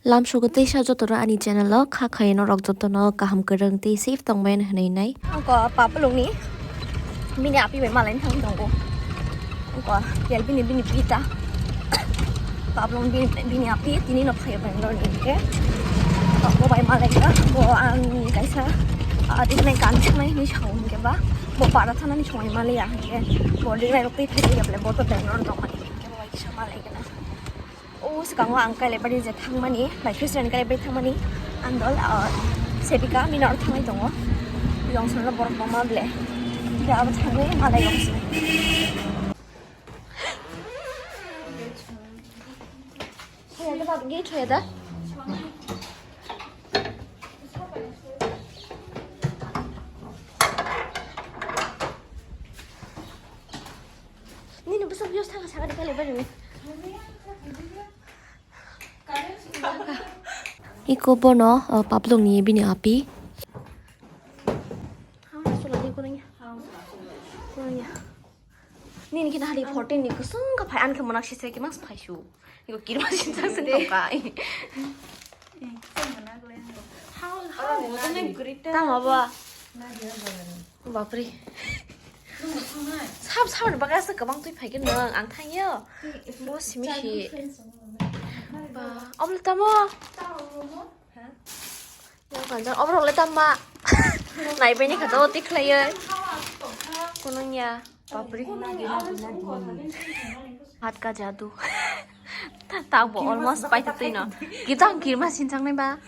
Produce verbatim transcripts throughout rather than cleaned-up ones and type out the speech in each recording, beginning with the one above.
Lamsogo teisa jotono ani channel o kha khaino rok jotono kaham kwrwng tei safe tongbai hwnwi nai. Angko papulungni bini api bai malai thang tongo. Angko kel bini bini pita. Papulung bini bini api tini no phai Bangalore ni ke. Bo bai malai ka bo ang kaisa adinai kan chunai ni saung ke ba bo para thana ni chunai malai ya ke. Bo rinai rok tei phai ya ble bo to Bangalore tongmani ke bo bai kisa malai kana. O swkango ang Kailaibari je thangmani, bai Christian Kailaibari thangmani, ang dol, ah, Sevika, mina oro thangwi tongo. Yong solo borok mama ble. Khe abo thangwi malai yong sini. Hoya da, babu, gate hoya da? Nini bwswk views thangkha sakani Kailaibari ni. Iko bono, uh, paplung ni bini api. Nini khe hari fourteen ni kwswng kha phai, ani khe monak sisa khe mas phai su. Iko kirma sinsa sing tongka. Tamo ba? Bapre. Sab sab ni bagwi aswk kwbang twi phai khe nwng ang thangyo. Bo simi si. Ba, omo tamo? Yang kanjang, omo rok le tamo? Naibai ni kha to twi khlaiyo. Kunung ya. Bapre. Hat ka jadu. Tak bo almost paita twi no. Kita ang kirma sinchang nai ba.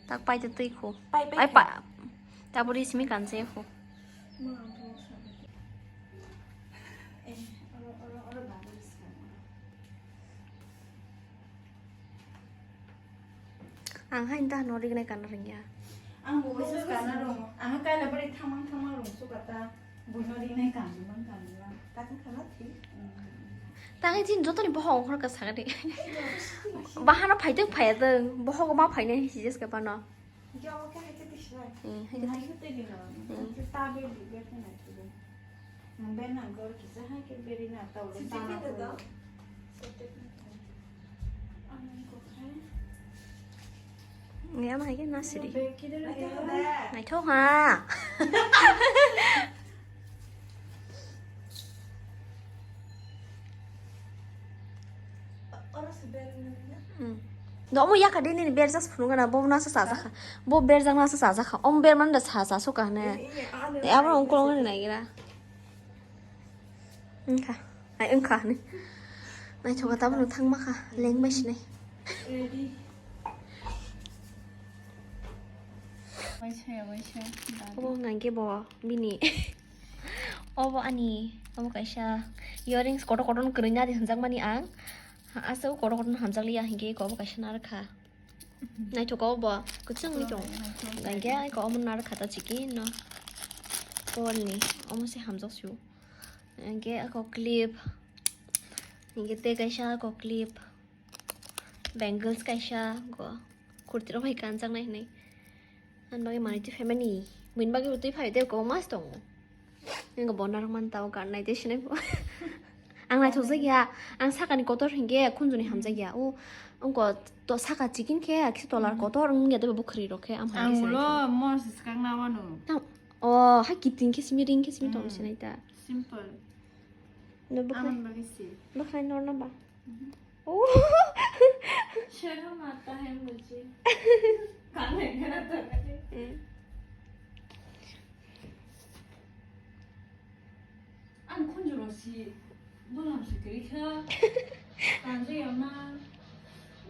Tak paita twi ko. Ai pa. Taburi simi kanse ko. Ang hai ta no rignai kana ringya. Ang bo waisu kana rong. Ang kaila bari thamang thamang rong su kata. Buino rinai kanjimang kanjimang. Kata kala thi. Tangai jin joto ni bohong hor ka sagani. Bahana phaiteng phayateng. Bohong ma phainai si jes ka pano. Yo ke hai te tisna. Eh, hai te. Hai te ni no. Ta be bi be na tu. Nang be na gor ki sa hai ke beri na ta. Ni ama hai ke nasiri. Naithok ha. Hmm. Do omo yaka de nini berjak phunukgana bo nasa chajakha. Bo berjak nasa chajakha. Om berman da sa cha sukha ne. Te abo ongkolong ni naigira. Wngkha. Ai wngkha hinwi. Naithoka tabukno thangma kha, lengbai sinai. Obo hwnka hinkhe bo bini. Obo ani, obo kaisa earrings kotor kotor no kwrwini adi hwnjakmani ang. Aswk kotor kotor no hamjakliya hinkhe obo kaisa narwkha. Naithoka obo kwchwngwi tongo. Naithok. Hwnkhe ai ko omo narwkha ta chikon no. Polni omo se hamjak sio. Hwnkhe ako clip. Hwnkhe tei kaisa ako clip. Bangles kaisa go. Kurti rok bai kanjaknai hinwi. Ani bagwi manwi twi phaimani. Buini bagwi bo twi phai tei kwbangma se tongo. Nini bo narwkmani tabuk ganai tei sinai bo. Ang naithokjak ya, ang sakani kotor hinkhe khunjoni hamjak ya. O wngkha to saka chikon khe, kisa tolar kotor wngya tei bo kwrwi rok khe, ang hamjak ya. Ang ulo mor se swkang na mano. O hai kiting khe simi ring khe simi tong sinai ta. Simple. No bwkhai. Ang bagwi se. Bwkhai norna ba. Mhm. Oh. शर्म आता है मुझे। Kanar gana ta. Hmm. Ang khunju rok si bolam si kwrwi kha. Kanjak ya ma.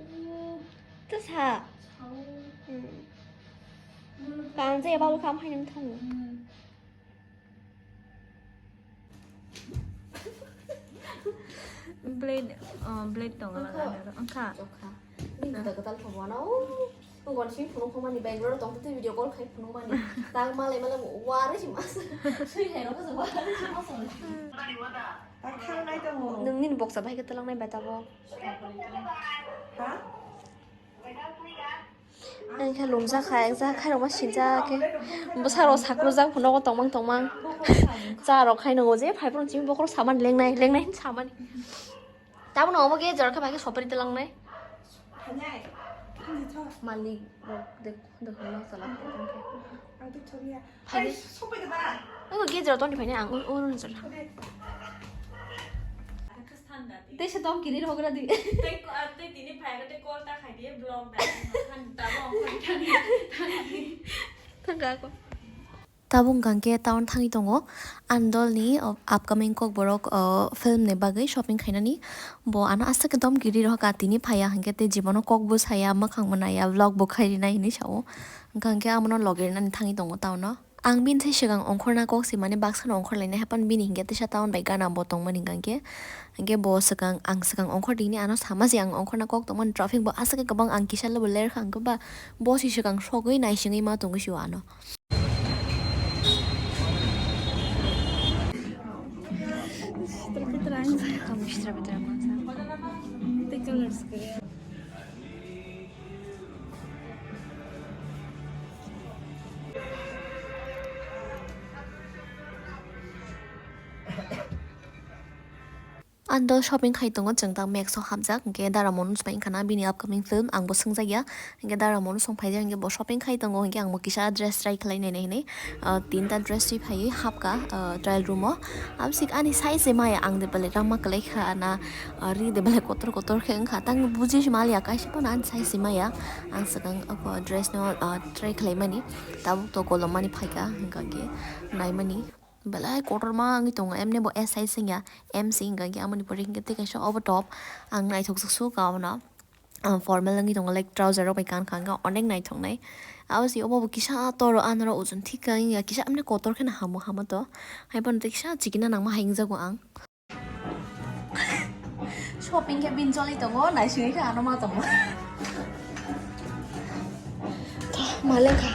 Oh. Ta sa. Sao. Hmm. Kanjak ya babu kam hainwi thango. Hmm. Blade, oh, blade tong ala. Wngkha. Wngkha. Wngkha. Bini kwtal kwtal khe wana. Wngkha simi phunuk phunukmani Bangalore tong tei video call khai phunukmani. Tak malai malai warwi si mas. Sui hai rok warwi si mas. Nungni boksa bai kwtal wngnai bai tabuk. Ha? Ang khe lumjak kha, jak khairokma sinjak khe. Bwsarok sakrujak phano nogo tongmang tongmang. Cha rok khai nwngo je phai phano chini bokhorok samani lengnai, lengnai hinwi samani. Tabukno omo khe jora khe bai khe sopari twlangnai. Malik rok de, de hwnma chala khe tong khe. Ang twi thok ya. Phai de. Ai, sopoi khe ba? Ang khe jora toni phai ne ang ur, ur jora. Ode. Ang khe sanda di. Tei se tom kiri rok ra di. Tei ko, ah, tei tini phai khe tei call ta khai di, vlog da. Sanda mo ko thani. Thang ka ko. Tabuk hwnkha khe town thangwi tongo. Ani dolni, o, upcoming kokborok, o, film ni bagwi shopping khainani. Bo ano aswk khe dom kiri rohor kha, tini phaiya hwnkhe tei jibono kokbo saya, mwkhangbo naiya, vlog bo khai rinai hinwi sao. Hwnkha khe amono logi rinani thangwi tongo town o. Ang bini thai swkang ongkhorna kok se mani baksa no ongkhor lainai hapan bini hwnkhe teisa town bai gana bo tongmani hwnkha khe. Hwnkhe bo swkang, ang swkang ongkhor dini ano sama se ang ongkhorna kok tongmani traffic bo aswk khe kwbang ang kisa le bo ler kha hwnkhe ba bo se swkang sogwi naisingwi ma tongwi sio ano. Ani dol shopping khai tongo, chwng ta Max o hapjak, hwnkhe Dara Monu swbai wngkha na bini upcoming film, ang bo swngjak ya, hwnkhe Dara Monu swng phaijak, hwnkhe bo shopping khai tongo, hwnkhe ang bo kisa dress try khlai nai nai hinwi, ah, tinta dress twi phaiwi hapkha, ah, trial room o. Absik ani size se maya, ang de belai rama kwlai kha na, ah, ri de belai kotor kotor khe wngkha, tang buji se maliya, kaisa phano ani size se maya, ang swkang o dress no, ah, try khlai mani, tabuk to kolom mani phaikha, hwnkha khe naimani. Belai kotorma wngwi tongo, emni bo S size wngya, M se wngkha khe, amoni pore hwnkhe tei kaisa obo top, ang naithokjak su ka obono, ah, formal wngwi tongo, like, trouser rok bai kankha, wngkha onek naithoknai. Abo se obo bo kisa toro, anoro ojon thik kha wngya, kisa emni kotor kheno hamo hama to, haiphano tei kisa chikina nangma hai wngjago ang. Shopping khe bini choli tongo, naisingwi khe ano ma tongo. Malengkha.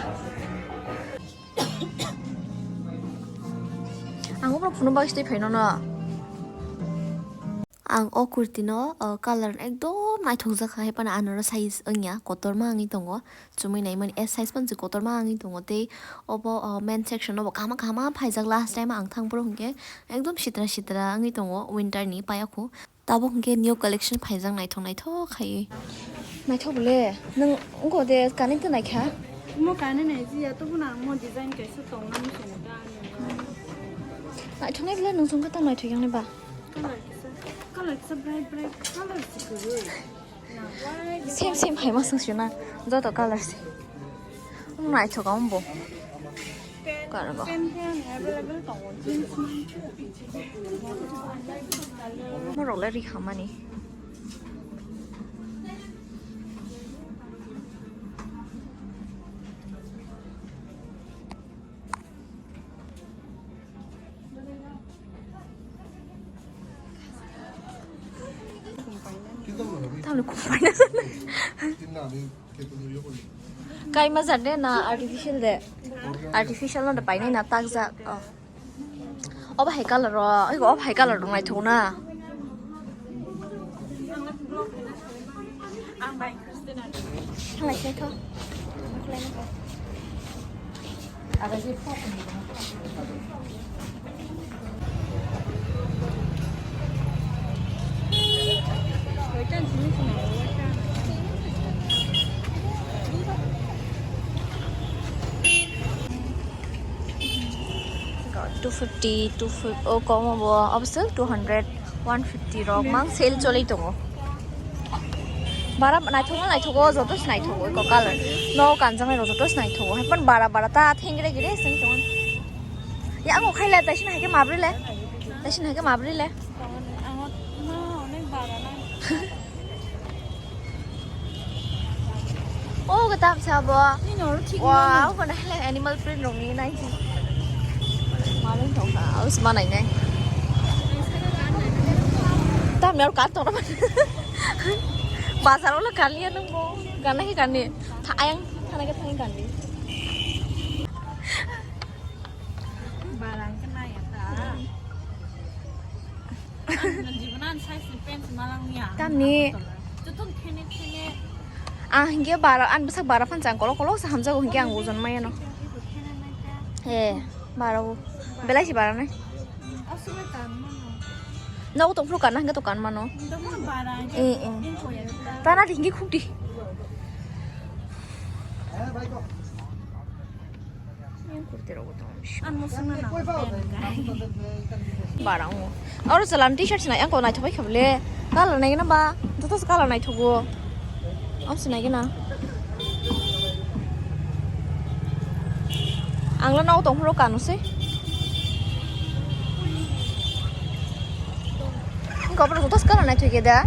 Ang obo phunuk bagwi se twi phaino no. Ang o kurti no, o, colour ekdom naithokjak kha, haiphano anoro size wngya, kotorma wngwi tongo. Chumui naimani S size phano kotorma wngwi tongo tei obo, o, men section o bo kaham kaham phaijak, last time ang thangphuru hwnkhe ekdom sitra sitra wngwi tongo winter ni payakhu. Tabuk hwnkhe new collection phaijak naithok naithok khaiwi. Naithok bole, nwng wngkha de kanwi tei naikha? Omo kanwi naijiya, tobwno ang mo design kaisa tongna muchungo da ani. Naithoknai bole, nwng chwngkhe tamo naithok yang nai ba? Colour kisa, colour kisa bright bright colour se kwrwi. Same same hai ma swng sio na, joto colour se. Naithok ang bo. Karbo. Pant khe ani available tongo, jeans man. Morok le ri hamani. Tamle kung paina sana. Kaima jat de na artificial de? Artificial no de painai na takjak. Oh. Obo hai colour ro, obo hai colour rok naithok na. Thanglai se tho. Two fifty, two fifty, o komo bo, obviously two hundred, one fifty rok mang sale choli tongo. Bara naithok na naithok o, joto se naithok o, eko colour. No kanjak nai rok joto se naithok o. Hai phano bara bara ta thengre gire sing tongo. Ya ang o khai le, taisini hai khe mabri le. Taisini hai khe mabri le. Ang o, ma, onek bara na. Oh, ketam sabo. Ini noro thik. Wow, mana hele animal print rong ni nai si. Maling tong ka, aus manai nai. Tam yar kat tong na. Bazar wala kaliya nang bo. Gana hi gani. Tha ayang thana ke thang gani. Barang kena ya ta. Ang jibonan size ni pants malang ya. Tamni. Joto thene thene. Ah, hingke bara, ang bwsak bara phan chang kolok kolok se hamjago hingke ang ojon maya no. Eh, bara o. Belai si bara nai. Aswk kan mano. Nogo tongphuru kana hingke to kan mano. Tamo bara. Eh, eh. Tana di hingke khuk di. Yang kurti rok bo tongo bisingo. Ang musung na nang pen gai. Bara wngo. Oro chwla ni t-shirt sinai, ang ko naithok bai kha bole. Colour nai gana ba? Joto se colour naithogo. Ang sinai gana. Ang lo nogo tong phuru kanu se. Ang ko joto se colour naithok ya da.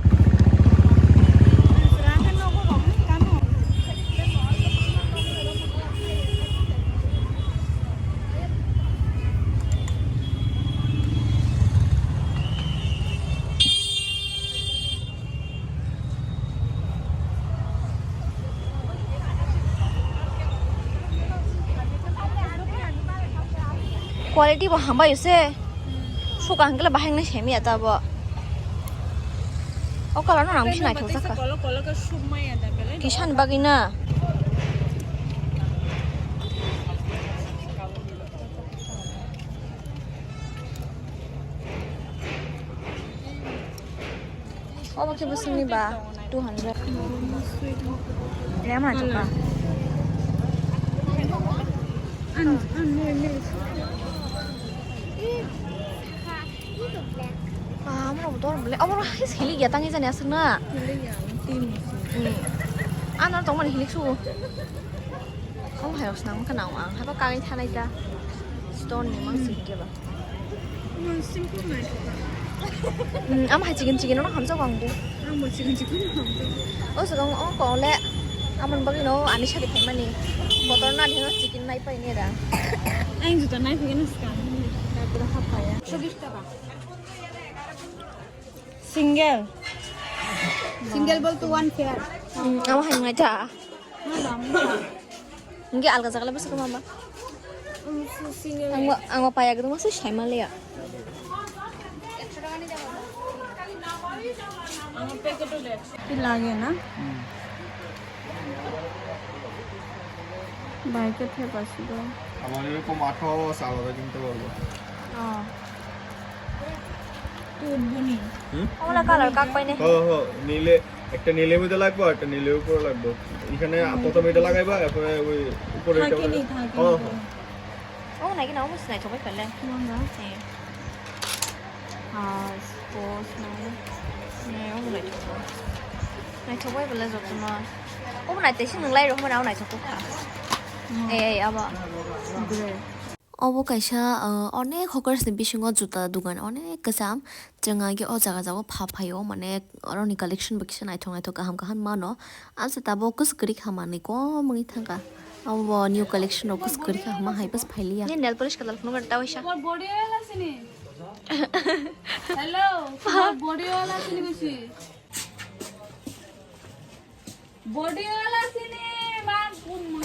Quality bo hambai se. Suka hingkhe bahai nai semi ya ta bo. O colour no nang bisingo naithok jak kha. Kisa ni bagwi na. Obo khe bwswkni ba two hundred. Rema jokha. Ah, omo rok dor bole. Omo rok hai hilik ya tangwi jani aswk na. Hmm. Ano tongmani hilik su. Omo hai rok swnam kha nang ang. Haiba kagwi thanai ta. Stone ni mang sing khe ba. Simple naithok kha. Hmm, omo hai chicken chicken no hamjak ang bo. Ang bo chicken chicken no hamjak. O saka o ko le. Amon bagwi no ani sari phaimani. Motor na ni no chicken nai pai ni da. Ang juta nai phai no ska. Single. Single bol to one pair. Hmm, omo hai nai ta. Hingke alga jaga le bwswk ma ba? Ang bo, ang bo paya kwrwngma se sai manliya. Lage na? Bai khe thepa si do. Amar erokom আঠারো আছে, আলাদা কিনতে পারবো। Oh. Ola colour kak pai ne. হো, হো, নীলে, একটা নীলের মধ্যে লাগবো, একটা নীলের উপরে লাগবো। এখানে প্রথমে এটা লাগাইবা, এরপরে ওই উপরে এটা লাগাইবা। হো, হো। Omo nai gana omo se naithok bai pele. Mona. Eh. Ah, sports nai. Ne, omo naithok. Naithok bai pele jotono. Omo nai tei se nwng lai rok mona omo naithok kha. Ei, ei, abo. Obo kaisa, ah, onek hawkers ni bisingo juta dogan onek kwcham. Chwng age o jaga jaga pha phaio, mane oroni collection bo kisa naithok naithok kaham kaham mano. Amsa tabuk kwswk kwrwi kha manwi kom wngwi thangkha. Abo bo new collection rok kwswk kwrwi kha hwnma hai bwswk phailiya. Ni nail polish kadal phunukgo ta waisa. Tomar body oil asini? Hello, tomar body oil asini besi? Body oil asini, ma, ma.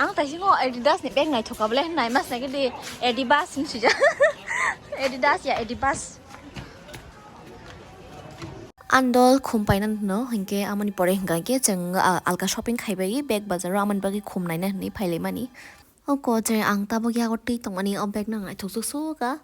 Ang taisingo Adidas ni bag naithok ka bole, nai mas nai di Adibas ni sija. Adidas ya Adibas. Andol khum paina hwno, hinkhe amoni pore hwnkha khe chwng, ah, alka shopping khaibai bag bazaro amoni bagwi khum naina hwnwi phailaimani. O ko je ang tabuk yago twi tongmani o bag no naithok suk suk kha.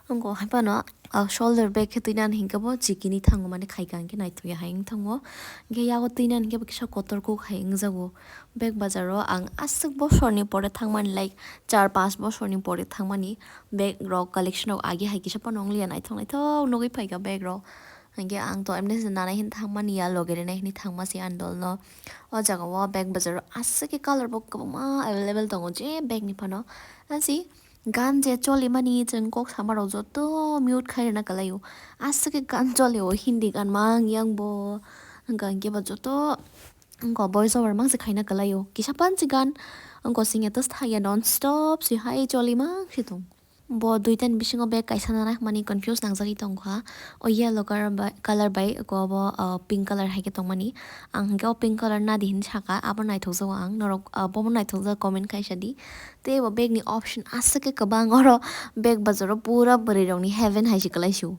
Wngkha hai phano, ah, shoulder bag khe twi nani hinkhe bo chikini thango mani khai kha hinkhe naithok ya hai wng thango. Hinkhe yago twi nani hinkhe bo kisa kotor kuk hai wngjago. Bag bazaro ang aswk bosorni pore thangmani, like, char panch bosorni pore thangmani. Bag rok collection rok agi hai kisa phano wng liya, naithok naithok nugwi phaikha bag rok. Hinkhe ang to emni se nanai hin thangmani ya, loge rinai hini thangma se ani dol no. O jaga o bag bazar o aswk khe color bo kwbangma available tongo je bag ni phano. Asi gan je choli mani chwng kok sama rok joto mute khai rwna kwlai o. Aswk khe gan choli o, Hindi gan mang yang bo. Hwnkha hinkhe bo joto wngkha voice over mang se khaina kwlai o. Kisa pansi gan wngkha singya ta thaya non stop se hai choli mang se tong. Bo duitani bisingo bag kaisa nana hwnmani confuse nangjagwi tongkha. O yellow color bai, color bai eko bo, ah, pink color hai khe tongmani. Ang hinkhe o pink color nadi hinwi sakha, abo naithokjago ang. Norok, ah, bobo naithokjak comment khaisa di. Tei bo bag ni option aswk khe kwbang, oro bag bazaro pura bwrwi rokni heaven hai se kwlai su.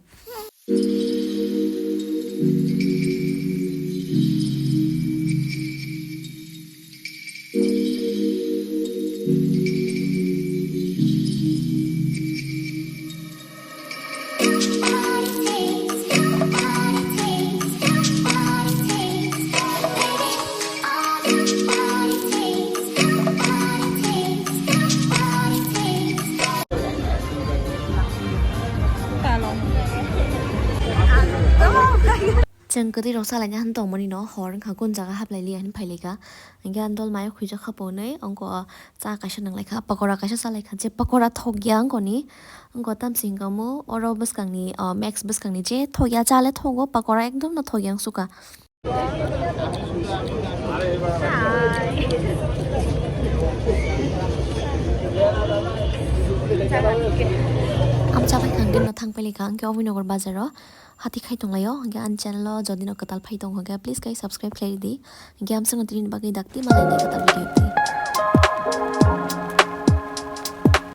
Ang kwtwi rok salaina han tongmani no hor wngkha, gun jaga hablai liya hin phailaika. Hingke ang dol mayo khwijak kha ponwi, angko cha kaisa nanglaikha, pakora kaisa chalaikha, je pakora thokya angkoni, angko tamsi hingka mo oro bwskangni, o, Max bwskangni je thokya, chale thogo, pakora ekdom no thokya ang suka. Amchabai kangkhe no thang pailika, angkhe Obinogor bazaro hati khai tonglaio, angkhe ani channel o jodi no kwtal phai tongo, hingkhe please guys subscribe khlai di, hingkhe amswkno tini bagwi dakti malai nai kwtal video.